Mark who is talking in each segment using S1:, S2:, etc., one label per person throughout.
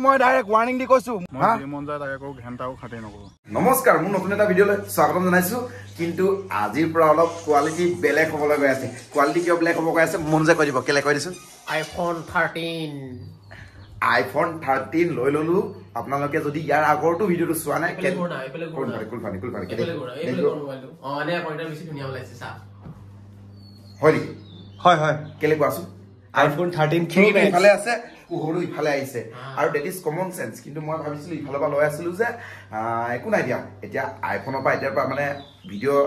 S1: মই direct warning দি কৈছো,
S2: মন যায় তাকে কৰো, ঘণ্টাও খাটি নকৰো।
S1: নমস্কাৰ, মোৰ নতুন এটা ভিডিঅ'লৈ স্বাগতম জনাইছো। কিন্তু আজিৰ পৰা অলপ কোৱালিটি বেলেগ হ'বলৈ গৈ আছে। কোৱালিটি কিয় বেলেগ হ'ব গৈ আছে মন যায় কৈ দিব, কেলে কৈ দিছোন।
S3: আইফোন 13,
S1: আইফোন 13 লৈ ললো। আপোনালোকে যদি ইয়াৰ আগৰটো ভিডিঅ'টো চোৱা নাই, হয় নেকি?
S4: হয় হয়,
S1: কেলে কোৱাচোন।
S4: আইফোন 13
S1: ইফালে আছে, পোহৰো ইফালে আহিছে, আৰু that is common sense. কিন্তু মই ভাবিছিলো ইফালৰ পৰা লৈ আছিলো যে একো নাই দিয়া, এতিয়া আইফোনৰ পৰা এতিয়াৰ পৰা মানে ভিডিঅ'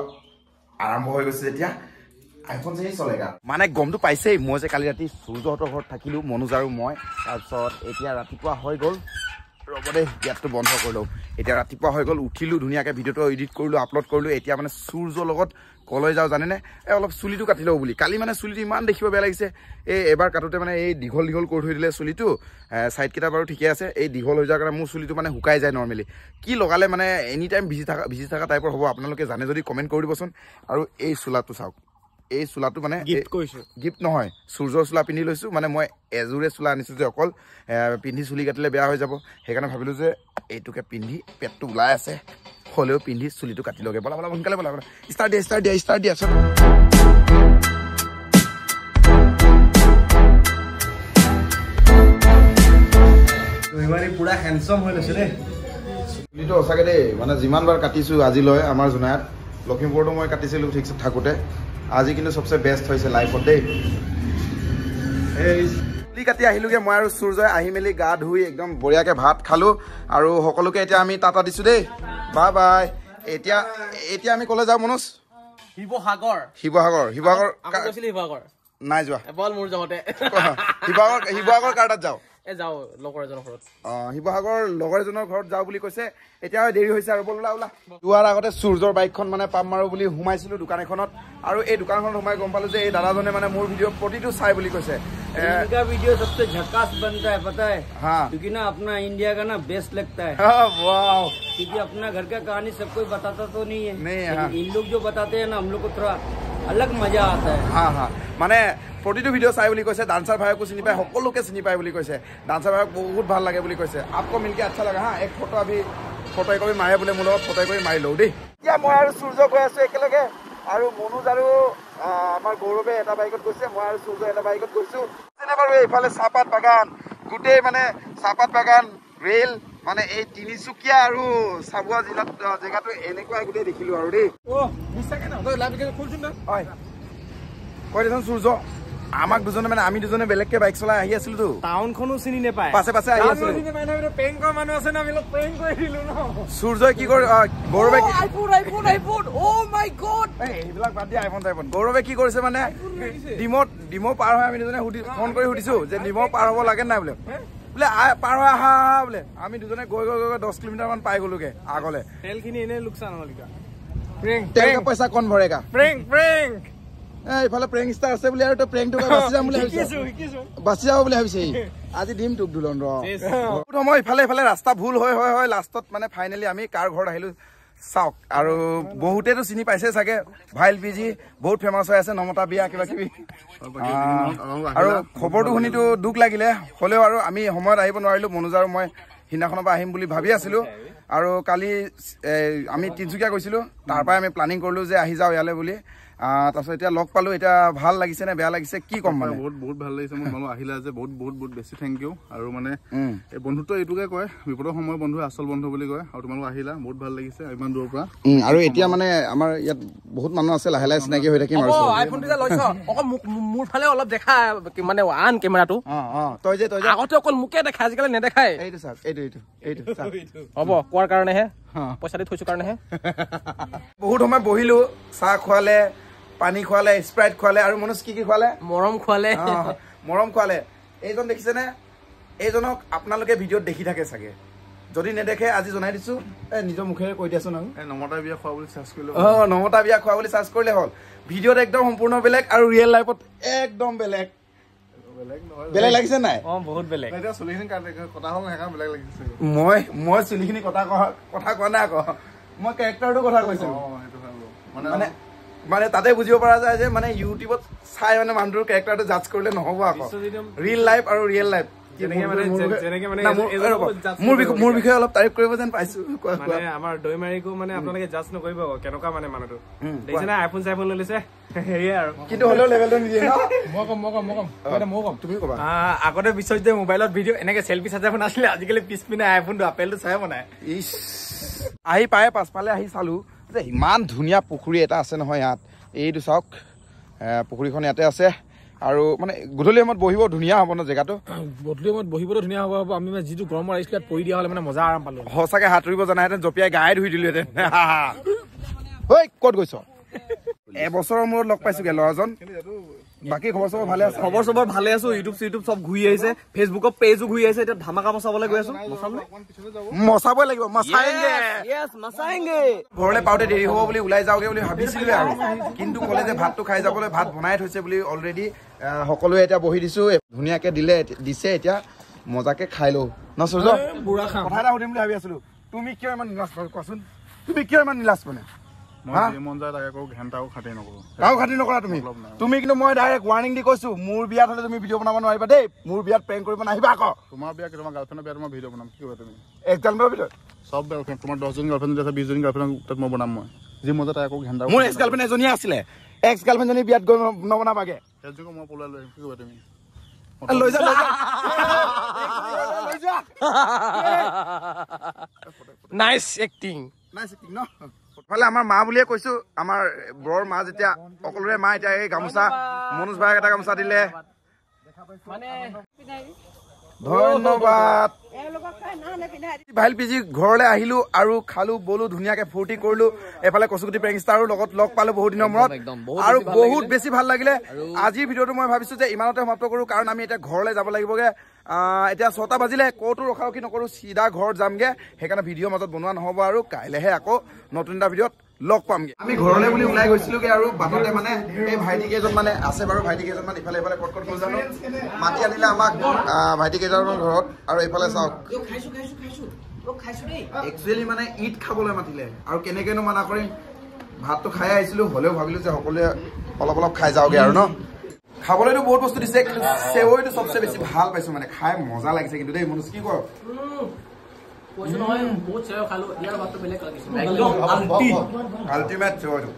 S1: আৰম্ভ হৈ গৈছে, যেতিয়া আইফোন চাই চলেগা। মানে গমটো পাইছেই, মই যে কালি ৰাতি সূৰ্যহঁতৰ ঘৰত থাকিলোঁ, মনোজ আৰু মই। তাৰপিছত এতিয়া ৰাতিপুৱা হৈ গ'ল, ৰ'ব দেই গেটটো বন্ধ কৰি লওঁ। এতিয়া ৰাতিপুৱা হৈ গ'ল, উঠিলোঁ, ধুনীয়াকৈ ভিডিঅ'টো এডিট কৰিলোঁ, আপলোড কৰিলোঁ। এতিয়া মানে সূৰ্যৰ লগত কলৈ যাওঁ জানেনে? এই অলপ চুলিটো কাটি লওঁ বুলি। কালি মানে চুলিটো ইমান দেখিব বেয়া লাগিছে, এই এবাৰ কাটোতে মানে এই দীঘল দীঘল কৰি থৈ দিলে চুলিটো। ছাইডকেইটা বাৰু ঠিকে আছে, এই দীঘল হৈ যোৱাৰ কাৰণে মোৰ চুলিটো মানে শুকাই যায় নৰ্মেলি। কি লগালে মানে এনি টাইম ভিজি থকা টাইপৰ হ'ব, আপোনালোকে জানে যদি কমেণ্ট কৰি দিবচোন। আৰু এই চোলাটো চাওক, এই চোলাটো মানে গিফ্ট নহয়, সূৰ্যৰ চোলা পিন্ধি লৈছোঁ। মানে মই এযোৰে চোলা আনিছোঁ যে অকল পিন্ধি চুলি কাটিলে বেয়া হৈ যাব, সেইকাৰণে ভাবিলোঁ যে এইটোকে পিন্ধি, পেটটো ওলাই আছে হ'লেও পিন্ধি চুলিটো কাটি লগে। বলা বলা সোনকালে বলা বলা, ষ্টাৰ্ট দিয়া, ষ্টাৰ্ট দিয়া, ষ্টাৰ্ট দিয়া।
S4: পুৰা হেণ্ডচম হৈ লৈছে দেই
S1: চুলিটো সঁচাকৈ দেই। মানে যিমানবাৰ কাটিছোঁ আজিলৈ আমাৰ জোনায়াত, লখিমপুৰতো মই কাটিছিলোঁ ঠিক থাকোঁতে, আজি কিন্তু চবচে বেষ্ট হৈছে লাইফত দেই। চুলি কাটি আহিলোগৈ মই আৰু সূৰ্যই, আহি মেলি গা ধুই একদম বঢ়িয়াকৈ ভাত খালোঁ। আৰু সকলোকে এতিয়া আমি টাটা দিছোঁ দেই, বাই বাই। এতিয়া এতিয়া আমি ক'লৈ যাওঁ মনোজ?
S3: শিৱসাগৰ।
S1: শিৱসাগৰ, শিৱসাগৰ
S3: শিৱসাগৰ
S1: নাই যোৱা,
S3: মোৰ যাওঁতে
S1: শিৱসাগৰ, শিৱসাগৰ কাৰ তাত যাওঁ?
S3: যাওঁ লগৰ এজনৰ ঘৰত।
S1: অঁ, শিৱসাগৰ লগৰ এজনৰ ঘৰত যাওঁ বুলি কৈছে। এতিয়া দেৰি হৈছে আৰু, ব'ল ওলা ওলা। যোৱাৰ আগতে সূৰ্যৰ বাইকখন মানে পাম মাৰোঁ বুলি সোমাইছিলোঁ দোকান এখনত, আৰু এই দোকানখনত সোমাই গম পালোঁ যে এই দাদাজনে মানে মোৰ ভিডিঅ' প্ৰতিটো চাই বুলি কৈছে।
S5: इनका वीडियो सबसे झकास बनता है, पता है?
S1: हाँ,
S5: क्योंकि ना अपना इंडिया का ना बेस्ट लगता है।
S1: वाह,
S5: क्योंकि अपना घर का कहानी सब कोई बताता तो नहीं है,
S1: नहीं है। हाँ।
S5: इन लोग जो बताते हैं ना, हम लोग को थोड़ा अलग मजा आता है।
S1: हाँ हाँ, মানে প্ৰতিটো ভিডিঅ' চাই বুলি কৈছে। ডান্সাৰ ভাইকো চিনি পায়, সকলোকে চিনি পায় বুলি কৈছে। ডান্সাৰ ভাইক বহুত ভাল লাগে বুলি কৈছে। আপকো মিলকে আচ্ছা লগা। হা, এক ফটো আভি ফটো একপি মাৰে বোলে, মোৰ লগত ফটো একপি মাৰি লওঁ দেই। এতিয়া মই আৰু সূৰ্য গৈ আছোঁ একেলগে, আৰু মনোজ আৰু আমাৰ গৌৰৱে এটা বাইকত গৈছে, মই আৰু সূৰ্য এটা বাইকত গৈছোঁ। যেনে বাৰু এইফালে চাহপাত বাগান, গোটেই মানে চাহপাত বাগান, ৰেল, মানে এই তিনিচুকীয়া আৰু চাবুৱা জিলাত জেগাটো এনেকুৱাই গোটেই দেখিলোঁ আৰু দেই। হয়, কৈ দেচোন সূৰ্য, আমাক দুজনে মানে আমি দুজনে বেলেগকে বাইক চলাই আহি আছিলোতো,
S4: টাউনখনো চিনি নাপায়,
S1: পাছে পাছে আহি আছিলো। সূৰ্যই কি কৰি, গৌৰৱে এইবিলাক বাদ দিয়া, আইফোন চাইফোন। গৌৰৱে কি কৰিছে মানে ডিমৌ পাৰ হৈ আমি দুজনে সুধি ফোন কৰি সুধিছো যে ডিমৌ পাৰ হ'ব লাগে নাই বোলে, বোলে পাৰ হৈ আহা বোলে। আমি দুজনে গৈ গৈ গৈ 10 কিলোমিটাৰ মান পাই গ'লোগে আগলে।
S4: তেলখিনি এনেই লোকচান হ'ল,
S1: তেল পইচা কণ ভৰেগা।
S4: প্ৰেংক প্ৰেংক,
S1: এইফালে প্ৰেংক ষ্টাৰ আছে বুলি আৰু তই প্ৰেংকটো বাচি যাম বুলি ভাবিছ, বাচি যাব বুলি ভাবিছে। আজি দিম তোক দুলন ৰ। বহুত সময় ইফালে ইফালে ৰাস্তা ভুল হয় হয় হয়, লাষ্টত মানে ফাইনেলি আমি কাৰ ঘৰত আহিলো চাওক। আৰু বহুতেতো চিনি পাইছে চাগে, ভাইল পিজি বহুত ফেমাছ হৈ আছে, নমতা বিয়া কিবা কিবি। আৰু খবৰটো শুনিতো দুখ লাগিলে, হ'লেও আৰু আমি সময়ত আহিব নোৱাৰিলো। মনোজ আৰু মই সিদিনাখনৰ পৰা আহিম বুলি ভাবি আছিলোঁ, আৰু কালি আমি তিনিচুকীয়া গৈছিলোঁ, তাৰ পৰাই আমি প্লানিং কৰিলোঁ যে আহি যাওঁ ইয়ালৈ বুলি। তাৰপিছত এতিয়া লগ পালোঁ, এতিয়া ভাল লাগিছে নে বেয়া লাগিছে কি ক'ম? মানে
S2: বহুত বহুত ভাল লাগিছে মোৰ, মানুহ আহিলা যে, বহুত বহুত বহুত বেছি thank U. আৰু মানে এই বন্ধুত্ব এইটোকে কয়, বিপদৰ সময়ত বন্ধু আচল বন্ধু বুলি কয়। আৰু তোমালোক আহিলা, বহুত ভাল লাগিছে ইমান দূৰৰ পৰা।
S1: আৰু এতিয়া মানে আমাৰ ইয়াত বহুত মানুহ আছে, লাহে লাহে চিনাকি হৈ থাকিম। আৰু
S3: আইফোনটো যে লৈছ, অকল মোৰ ফালে অলপ দেখা, মানে আন কেমেৰাটো।
S1: তই যে
S3: আগতে অকল মোকে দেখা, আজিকালি নেদেখাই।
S1: এইটো চাওক, এইটো এইটো এইটো
S3: হ'ব কোৱাৰ কাৰণেহে, পইচা দি থৈছো কাৰণেহে।
S1: বহুত সময় বহিলো, চাহ খুৱালে, পানী খুৱালে, স্প্ৰাইট খুৱালে, আৰু মনোজ কি কি খুৱালে?
S3: মৰম খুৱালে,
S1: মৰম খুৱালে। এইজন দেখিছেনে? এইজনক আপোনালোকে ভিডিঅ'ত দেখি থাকে চাগে, যদি নেদেখে আজি জনাই দিছো। এই নিজৰ মুখেৰে কৈ দিয়াচোন। আৰু
S2: নমতা বিয়া খোৱা বুলি চাৰ্চ কৰিলে,
S1: অঁ নমতা বিয়া খোৱা বুলি চাৰ্চ কৰিলে হ'ল। ভিডিঅ'ত একদম সম্পূৰ্ণ বেলেগ আৰু ৰিয়েল লাইফত একদম বেলেগ। বেলেগ লাগিছে নাই?
S4: অঁ বহুত বেলেগ।
S2: এতিয়া চুলিখিনি কটা হ'ল, সেইকাৰণে বেলেগ লাগিছে।
S1: মই চুলিখিনি কটা কথা কোৱা নাই আকৌ, মই কেৰেক্টাৰটোৰ কথা কৈছো। মানে মানে তাতে বুজিব পৰা যায় যে মানে ইউটিউবত চাই মানে মানুহটোৰ কেৰেক্টাৰটো জাজ কৰিলে নহ'ব আকৌ, ৰিয়েল লাইফ আৰু ৰিয়েল লাইফ মোৰ বিষয়ে অলপ তাৰিফ কৰিব যেন পাইছো।
S4: মানে আমাৰ দৈমাৰীকো মানে আপোনালোকে জাজ নকৰিব, কেনেকুৱা মানে মানুহটো দেখিছে না, আইফোন চাইফোন লৈ লৈছে হেৰিয়ে আৰু,
S1: কিন্তু হ'লেও লেভেলটো নিদিয়ে ন।
S3: মই কম মই কম মই কম মই কম
S1: তুমি ক'বা।
S3: আগতে পিছত যে মোবাইলত ভিডিঅ' এনেকে চেল্ফি চাই বনাইছিলে, আজিকালি পিছপিনে আইফোনটো আপেলটো চাই বনায়।
S1: ইছ, আহি পায়ে পাছফালে আহি চালো যে ইমান ধুনীয়া পুখুৰী এটা আছে নহয় ইয়াত। এইটো চাওক, পুখুৰীখন ইয়াতে আছে। আৰু মানে গধূলি সময়ত বহিব ধুনীয়া হ'ব ন জেগাটো?
S3: গধূলি সময়ত বহিবতো ধুনীয়া হ'ব। আমি মানে যিটো গৰমৰ আহিছিলে ইয়াত পৰি দিয়া হ'লে মানে মজা আৰাম পালো।
S1: সঁচাকে সাঁতুৰিব জানাহেঁতেন জঁপিয়াই গায়ে ধুই দিলোহেঁতেন। ঐ ক'ত গৈছ? এবছৰৰ মূৰত লগ পাইছোগে ল'ৰাজন। বাকী খবৰ চবৰ ভালে আছে?
S6: খবৰ চবৰ ভালে আছো। ইউটিউব চিউটিউব চব ঘূৰি আহিছে, ফেচবুকৰ পেজো ঘূৰি আহিছে। এতিয়া ধামাকা মচাবলৈ গৈ আছো।
S1: মচাবই লাগিব, মচায়েংগে। ঘৰলৈ পাওঁতে দেৰি হ'ব বুলি ওলাই যাওঁগে বুলি ভাবিছিলোৱে আৰু, কিন্তু ক'লে যে ভাতটো খাই যাবলৈ, ভাত বনাই থৈছে বুলি অলৰেডি। সকলোৱে এতিয়া বহি দিছো, ধুনীয়াকে দিলে দিছে, এতিয়া মজাকে খাই লওঁ ন সূৰ্য? কথা এটা সুধিম বুলি ভাবি আছিলো, তুমি কিয় ইমান নিলাজ কোৱাচোন? তুমি কিয় ইমান নিলাজ মানে? কাকো খাতিৰ নকৰা তুমি? তুমি কিন্তু মই ডাইৰেক্ট ৱাৰ্ণিং দি কৈছো, মোৰ বিয়াত হ'লে তুমি ভিডিঅ' বনাব নোৱাৰিবা দেই। মোৰ বিয়াত প্ৰেংক কৰিব নাহিবা আকৌ।
S2: তোমাৰ বিয়া, তোমাৰ গাৰ্লফ্ৰেণ্ডৰ বিয়াত মই ভিডিঅ' বনাম, কি কৰিবা তুমি?
S1: এক্স গাৰ্লফ্ৰেণ্ডৰ ভিডিঅ'?
S2: চব গাৰ্লফ্ৰেণ্ড, তোমাৰ 10জনী গাৰ্লফ্ৰেণ্ড যদি আছে, 20জনী গাৰ্লফ্ৰেণ্ড তাত মই বনাম। মই যি মজা তাই আকৌ ঘেণ্টা।
S1: মোৰ এক্স গাৰ্লফ্ৰেণ্ড এজনীয়ে আছিলে, এক্স গাৰ্লফ্ৰেণ্ডজনী বিয়াত গৈ নবনাবাগে।
S2: সেইজনীকো মই পলুৱাই লৈ আহিম, কি কৰিবা তুমি?
S1: লৈ যা, লৈ যা, লৈ যোৱা।
S3: নাইচ এক্টিং,
S1: নাইচ এক্টিং ন। ফালে আমাৰ মা বুলিয়ে কৈছো, আমাৰ বৰ মা যেতিয়া সকলোৰে মা। এতিয়া এই গামোচা মনোজ ভাইক এটা গামোচা দিলে, ধন্যবাদ। ভাইল পিজি ঘৰলৈ আহিলো আৰু খালো বলো, ধুনীয়াকে ফূৰ্তি কৰিলো। এফালে কচুগুটি প্ৰেংষ্টাৰো লগত লগ পালো বহুত দিনৰ মূৰত, আৰু বহুত বেছি ভাল লাগিলে। আজিৰ ভিডিঅ'টো মই ভাবিছো যে ইমানতে সমাপ্ত কৰো, কাৰণ আমি এতিয়া ঘৰলৈ যাব লাগিবগে। এতিয়া 6টা বাজিলে, ক'তো ৰখাৰখি নকৰো, চিধা ঘৰত যামগে। সেইকাৰণে ভিডিঅ' মাজত বনোৱা নহ'ব আৰু কাইলৈহে আকৌ নতুন এটা ভিডিঅ'ত লগ পামগে। আমি ঘৰলৈ বুলি ওলাই গৈছিলোগে আৰু বাটতে মানে এই ভাইটি কেইজন মানে আছে বাৰু, ভাইটি কেইজনমান ইফালে ইফালে ক'ত ক'ত গ'ল জানো, মাতি আনিলে আমাক ভাইটি কেইজনৰ ঘৰত। আৰু এইফালে চাওক, একচুৱেলি মানে ঈদ খাবলৈ মাতিলে আৰু কেনেকেনো মানা কৰিম, ভাতটো খাই আহিছিলো, হ'লেও ভাবিলো যে সকলোৱে অলপ অলপ খাই যাওঁগে আৰু ন। খাবলৈতো বহুত বস্তু দিছে, কিন্তু চেৱৈটো চবচে বেছি ভাল পাইছো, মানে খাই মজা লাগিছে কিন্তু দেই। মনোজ কি কৰ? আল্টিমেট চেৱৈটো।